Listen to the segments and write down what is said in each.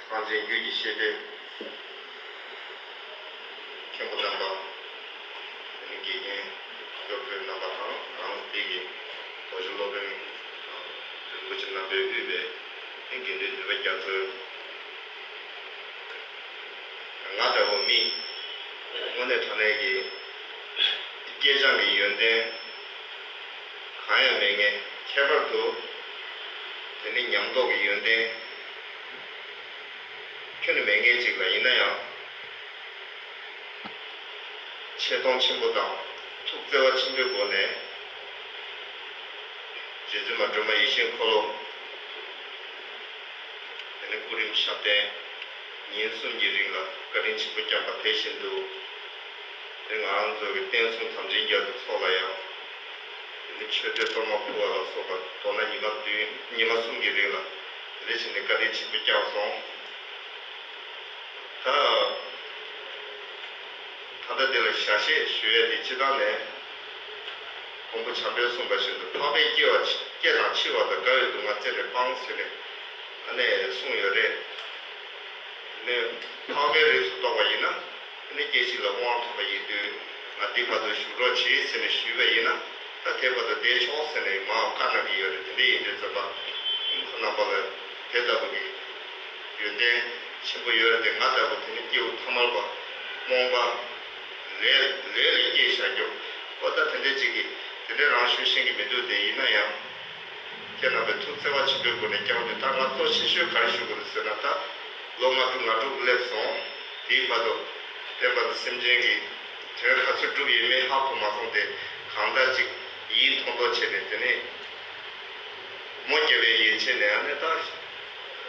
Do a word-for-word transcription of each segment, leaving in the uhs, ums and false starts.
གསང་ཆེན་རྒྱུད་ཀྱི་བཤད་སྤྲུལ་མཁན་པོ་རྣམ་པ། དེ་ནས་དགེ་རྒན་སློབ་ཕྲུག་རྣམ་པ་དང་རང་དེ་གི་རྡོ་རྗེ་སློབ་དཔོན་རིན་པོ་ཆེ་རྣམ་པས་དབུས་པའི་དགེ་འདུན་ནུས་པ་རྒྱ་མཚོ། ང་ལྟ་བུ་མི་དངོས་གནས་དྲང་གནས་ཀྱི་སྐྱེས་སྦྱངས་ཀྱི་ཡོན་ཏན་གང་ཡང་མེད་མཁན། ཁྱད་པར་དུ་དེ་ནི་ཉམས་རྟོགས་ཀྱི་ཡོན་ཏན་ཁྱོན་ནས་མེད་མཁན་ཅིག་ལ་ཡིན་ན་ཡང་། ཆེ་མཐོང་ཆེན་པོ་དང་ཐུགས་བརྩེ་བ་ཆེན་པོའི་སྒོ་ནས། རྗེ་བཙུན་མ་སྒྲོལ་མ་ཡིད་བཞིན་འཁོར་ལོ། དེ་ནས་སྐུ་རིམ་ཞབས་བརྟན་ཉིན་གསུམ་གྱི་རིང་ལ་བཀའ་དྲིན་ཆེན་པོ་བསྐྱངས་པ་དེ་བཞིན་དུ། དེ་ང་རང་ཚོ་གི་བསྟན་སྲུང་དམ་ཅན་རྒྱ་མཚོ་མཚོ་ལ་ཡང་། དེ་ནས་ཆོས་སྒྲོན་གཏོར་མ་ཕུལ་བ་ལ་སོགས་པ་མདོར་ན་ཉི་མ་བདུན་ཉི་མ་གསུམ་གྱི་རིང་ལ་དེ་འདྲ་བྱས་ནས་བཀའ་དྲིན་ཆེན་པོ་བསྐྱངས་སོང་། ད་ད་ལྟ་འདི་ལ་ཞལ་བཞེས་ཞུ་ཡས་དེ་སྤྱིར་བཏང་ནས་མགོན་པོ་བྱམས་པས་གསུངས་པ་བཞིན་དུ་འཕགས་པའི་སྐྱེ་བ་སྐྱེ་དང་འཆི་བ་དང་རྒ་བའི་སྡུག་བསྔལ་རྩད་ནས་སྤངས་ཟེར་ནས་ཨ་ནེ་གསུངས་ཡོད་རེད། ནས་འཕགས་པའི་རིགས་སུ་གཏོགས་པ་ཡིན་ན། ནི་སྐད་ཅིག་ལ་དབང་ཐོབ་པ་ཡིན་དུས། ང་འདི་བར་དུ་བཞུགས་རོགས་བྱེད་ཟེར་ནས་ཞུས་པ་ཡིན་ན། ད་དེ་བར་དུ་བསྡད་ཆོག་ཟེར་ནས་མར་བཀའ་གནང་གི་ཡོད་རེད། དེ་འདྲ་ཡིན་དུས་ཙམ་པ། ཁོ་རྣམ་པ་ལ་དེ་ལྟ་བུ་གི་ཡོན་ཏན་ཆེན་པོ་ཡོད་རེད་དེ། ང་ལྟ་བུ་དེ་ནི་སྐྱེ་བོ་ཐ་མལ་པ། རྨོངས་པ། ལས་ལས་ལ་སྐྱེས་བཞག་རྒྱུ། འོ་ད་དེ་འདྲ་ཅིག་གིས་དེ་འདྲ་རང་ཤུགས་ཤིང་གི་མི་འདུག་དེ་ཡིན་ན་ཡང་། ཁྱེད་རྣམ་པས་ཐུགས་བརྩེ་བ་ཆེན་པོའི་སྒོ་ནས་བསྐྱངས་དུས། ད་ང་གཙོ་ཆེ་ཤོས་ག་རེ་ཞུ་དགོས་རེད་ཟེར་ན། ད་ལོ་ལྔ་དྲུག་ང་དྲུག་སླེབས་སོང་། དེའི་བར་དུ་བསྟན་པ་དང་སེམས་ཅན་གྱི་དོན་ག་ཚོད་བསྒྲུབས་ཡོད་མེད་ཧ་གོ་མ་སོང་སྟེ། གང་ལྟར་ཅིག་ཡིད་ཐོག་ཐོག་བྱས་ནས། དེ་ནས་མོ་བརྒྱ་པའི་ཡན་ཆད་ནས་ཨ་ནི་ད་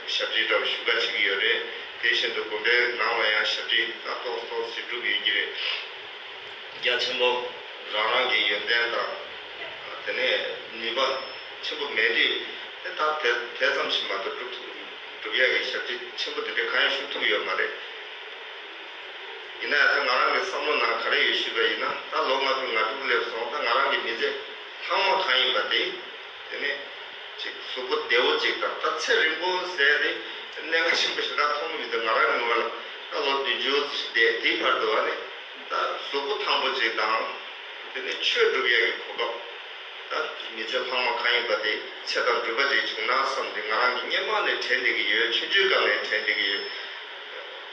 ཞབས་ཕྱི་འདྲ་བོ་ཞུ་ག་བྱེད་ཀྱི་ཡོད་རེད། དེ་བཞིན་དུ་དགོན་པའི་ནང་ལ་ཡང་ཞབས་ཕྱི་ད་ཏོག་ཙམ་ཏོག་ཙམ་ཞིག་བསྒྲུབས་ཡོད་ཀྱི་རེད། རྒྱ་ཆེན་པོ་རང་རང་གི་ཡོན་ཏན་དང་། དེ་ནས་ནུས་པ་ཆེན་པོ་མེད་དུས། དེ་ད་དེ་དེ་ཙམ་ཞིག་མ་གཏོགས་སྒྲུབ་ཐུབ། སྒྲུབ་ཡག་གི་ཞབས་ཕྱི་ཆེན་པོ་དེ་འདྲ་གང་ཡང་ཞུ་ཐུབ་ཡོད་མ་རེད། ཡིན་ན་ཡང་ད་ང་རང་གི་བསམ་བློ་ནང་ག་རེ་ཡོད་ཞུས་པ་ཡིན་ན། ད་ལོ་ལྔ་དྲུག་ང་དྲུག་སླེབས་སོང་། ད་ང་རང་གི་མི་ཚེ་ལྷག་མ་གང་ཡིན་པ་དེ། དེ་ནས་ཅིག་གཟུགས་པོ་བདེ་བོ་ཅིག་དང་། ད་ཚེ་རིང་པོ་ཟེར་དེ་གནད་འགག་ཆེན་པོ་ཞེ་དྲག་མཐོང་གི་མི་འདུག་ང་རང་གི་ངོས་ལ་ད་ལོ་བདུན་ཅུ་ཙམ་ཞིག་བསྡད། དེའི་བར་དུ་ཨ་ནི་ད་གཟུགས་པོ་ཐང་པོ་ཅིག་དང་། དེ་ནས་ཆོས་སྒྲུབ་ཡག་གི་གོ་སྐབས། ད་མི་ཚེ་ལྷག་མ་གང་ཡིན་པ་དེ་ཚེ་དང་འགྲུབ་པ་ཅིག་བྱུང་ན་བསམ་སྟེ་ང་རང་གིས་སྔོན་མ་ནས་དྲན་བསྡད་ཀྱི་ཡོད། ཆུང་ཆུང་སྐབས་ནས་དྲན་བསྡད་ཀྱི་ཡོད།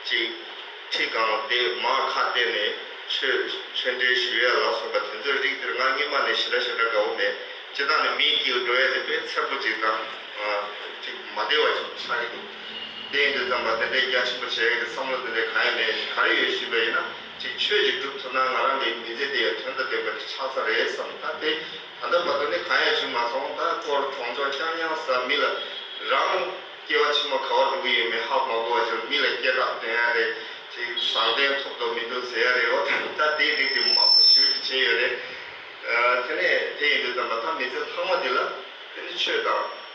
ཅིག་ཁྲི་སྒང་ལ་བསྡད། མར་ཁ་གཏད་ནས་ཆོས་ཆོས་འབྲེལ་ཞུ་ཡ་ལ་སོགས་པ་དེ་ཚོའི་རིགས་དེར་ང་སྔོན་མ་ནས་ཞེ་དྲག་ཞེ་དྲག་དགའ་བོ་མེད། སྤྱིར་བཏང་ནས་མིའི་དཀྱིལ་འགྲོ་ཡ་དེ་དཔེ་མཚར་པོ་ཅིག་དང་། ཅིག་མ་བདེ་བ་ཅིག་ཆགས་ཀྱི་འདུག་དེ་ཡིན་དུས་ཙམ་པ་དེ་འདྲའི་རྒྱ་ཆེན་པོ་བྱེད་ཡ་གི་བསམ་བློ་དེ་འདྲ་གང་ཡང་མེད། ག་རེ་ཡོད་ཞུས་པ་ཡིན་ན། ཅིག་ཆོས་ཅིག་སྒྲུབ་ཐུབ་ན་ང་རང་གི་མི་ཚེ་དེ་ཡང་དོན་དང་ལྡན་པ་ཅིག་ཆགས་ས་རེད་བསམ། ད་དེ་ད་ལྟ་བར་དུ་ནི་གང་ཡང་བྱུང་མ་སོང་། ད་སྐོར་གྲོང་ཆོག་རྐྱང་རྐྱང་ཟ། མི་ལ་རང་སྐྱེ་བ་ཕྱི་མ་ག་པར་འགྲོ་གི་ཡོད་མེད་ཧ་མ་གོ་བ་བྱས། མི་ལ་སྐད་གྲགས་འདོན་ཡ་རེད། ཅིག་བཟང་ལྡན་ཐོབ་འདུག་མི་འདུག་ཟེར་ཡ་རེད། འོ་ད་དེའི་རིགས་དེ་མང་པོ་ཞེ་པོ་ཅིག་བྱས་ཡོད་རེད། ཨ། དེ་ནས་དེ་ཡིན་དུས་ཙམ་པ་ད་མི་ཚེ་ལྷག་མ་འདི་ལ་དེ་ནི་ཆོས་དང་།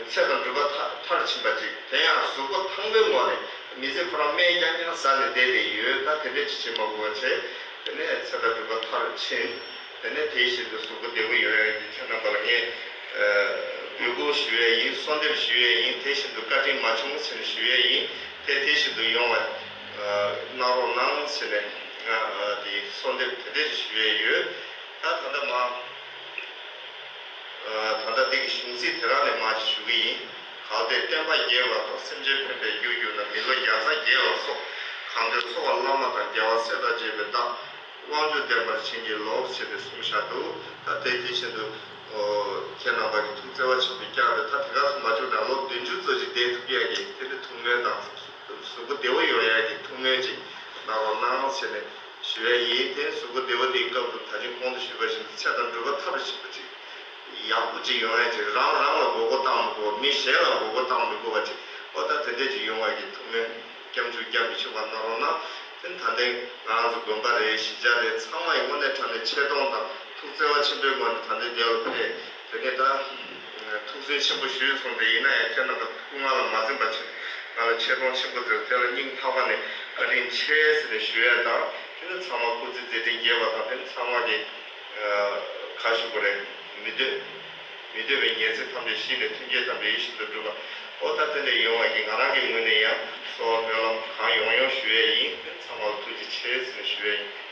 ཚེ་དང་སྒྲུབ་པ་མཐར་མཐར་ཕྱིན་པ་ཅིག་དེ་ཡང་གཟུགས་པོ་ཐང་པོའི་ངོས་ནས་མི་ཚེ་ཁོ་རང་སྨན་རྐྱང་རྐྱང་ཟ་ནས་བསྡད་བསྡད་ཡོད། ད་དེ་འདྲ་ཅིག་བྱེད་མ་དགོས་པ་བྱས། དེ་ནས་ཚེ་དང་སྒྲུབ་པ་མཐར་ཕྱིན། དེ་ནས་དེ་བཞིན་དུ་གཟུགས་པོ་བདེ་པོ་ཡོང་ཡ་གི་ཁྱེད་རྣམ་པ་ལ་ངས་འབོད་སྐུལ་ཞུ་ཡ་ཡིན། གསོལ་འདེབས་ཞུ་ཡ་ཡིན། དེ་བཞིན་དུ་བཀའ་དྲིན་མ་ཆུང་ཟེར་ནས་ཞུ་ཡ་ཡིན། དེ་དེ་བཞིན་དུ་ཡོང་བ་གནང་རོགས་གནང་ཟེར་ནས་ང་དེ་གསོལ་འདེབས་དེ་འདྲ་ཞིག་ཞུ་ཡ་ཡོད། ད་ད་ལྟ་མ། ད་ལྟ་འདི་གི་གཞུང་ཚིག་དེ་རང་ནས་མར་ཞུ་གི་ཡིན། གལ་ཏེ་བསྟན་པ་རྒྱས་པ་དང་། སེམས་ཅན་ཕན་པའི་རྒྱུར་གྱུར་ན། མི་ལོ་བརྒྱ་རྩ་བརྒྱད་ལ་སོགས། གང་འདོད་འཚོ་བ་བླ་མ་དང་། རྒྱལ་བ་སྲས་དང་བཅས་པའི་བདག་དབང་ཕྱུག་བདེན་པར་བྱིན་གྱིས་རློབས་ཟེར་ཏེ་གསུངས་བཞག་འདུག་ད་དེ་དེ་བཞིན་དུ་ཁྱེད་རྣམ་པ་གི་ཐུགས་བརྩེ་བ་ཆེན་པོས་བསྐྱངས་ཏེ། ད་དེ་ག་སུ་མ་བྱུང་ན་ལོ་བདུན་ཅུ་ཙམ་ཞིག་བསྡད་ཐུབ་ཡ་གི་དེ་འདྲ་ཐུགས་སྨོན་དང་། གཟུགས་པོ་བདེ་བོ་ཡོང་ཡ་གི་ཐུགས་སྨོན་ཅིག་གནང་རོགས་གནང་ཟེར་ནས་ཞུ་ཡ་ཡིན། དེ་གཟུགས་པོ་བདེ་བོ་དེའི་སྐབས་སུ་ད་ཅི་གོང་དུ་ཞུས་པ་བཞིན་དུ་ཚེ་དང་སྒྲུབ་པ་མཐར་ཕྱིན་པ་ཅིག་ཡག་པོ་ཅིག་ཡོང་ཡ་ཅིག་རང་རང་ལ་མགོ་སྐོར་བཏང་མི་དགོས། མི་གཞན་ལ་མགོ་སྐོར་བཏང་མི་དགོས་པ་ཅིག་འོ་ད་དེ་འདྲ་ཅིག་ཡོང་བ་གི་ཐུགས་སྨོན་སྐྱབས་འཇུག་སྐྱབས་མི་ཆོག་པ་གནང་རོགས་གནང་། དེ་ད་ལྟའི་ང་རང་ཚོ་དགོན་པ་རེད། གཞིས་ཆགས་རེད། ཚང་མ་ཡི་དངོས་གནས་དྲང་གནས་ཆེ་མཐོང་དང་ཐུགས་བརྩེ་བ་ཆེན་པོའི་ངང་ནས་ད་ལྟའི་དེ་ལ་ཕེབས། དེ་ནས་ད་ཐུགས་སུན་ཆེན་པོ་ཞུས་སོང་སྟེ། ཡིན་ན་ཡང་ཁྱེད་རྣམ་པ་སྐུ་ངལ་ལ་མ་འཛེམས་པ་བྱས། ང་ལ་ཆེ་མཐོང་ཆེན་པོ་ཟེར། དེ་ལ་སྙིང་ཐག་པ་ནས་བཀའ་དྲིན་ཆེ་ཟེར་ནས་ཞུ་ཡ་དང་། དེ་ནས་ཚང་མ་སྐུ་ཚེ་མཛད་འཕྲིན་རྒྱས་པ་དང་། དེ་ནས་ཚང་མ་གི་ཁ་ཞུ་དགོས་རེད། མི་འདོད་མི་འདོད་པའི་ཉེར་འཚེ་ཐམས་ཅད་ཞི་ནས། མཐུན་རྐྱེན་ཐམས་ཅད་ཡིད་བཞིན་དུ་འགྲུབ་པ། ཨོ་ད་དེ་འདྲ་ཡོང་བ་གི་ང་རང་གི་ངོས་ནས་ཡང་། ཆེ་ཟེར་ཞུ་ཡ་ཡིན།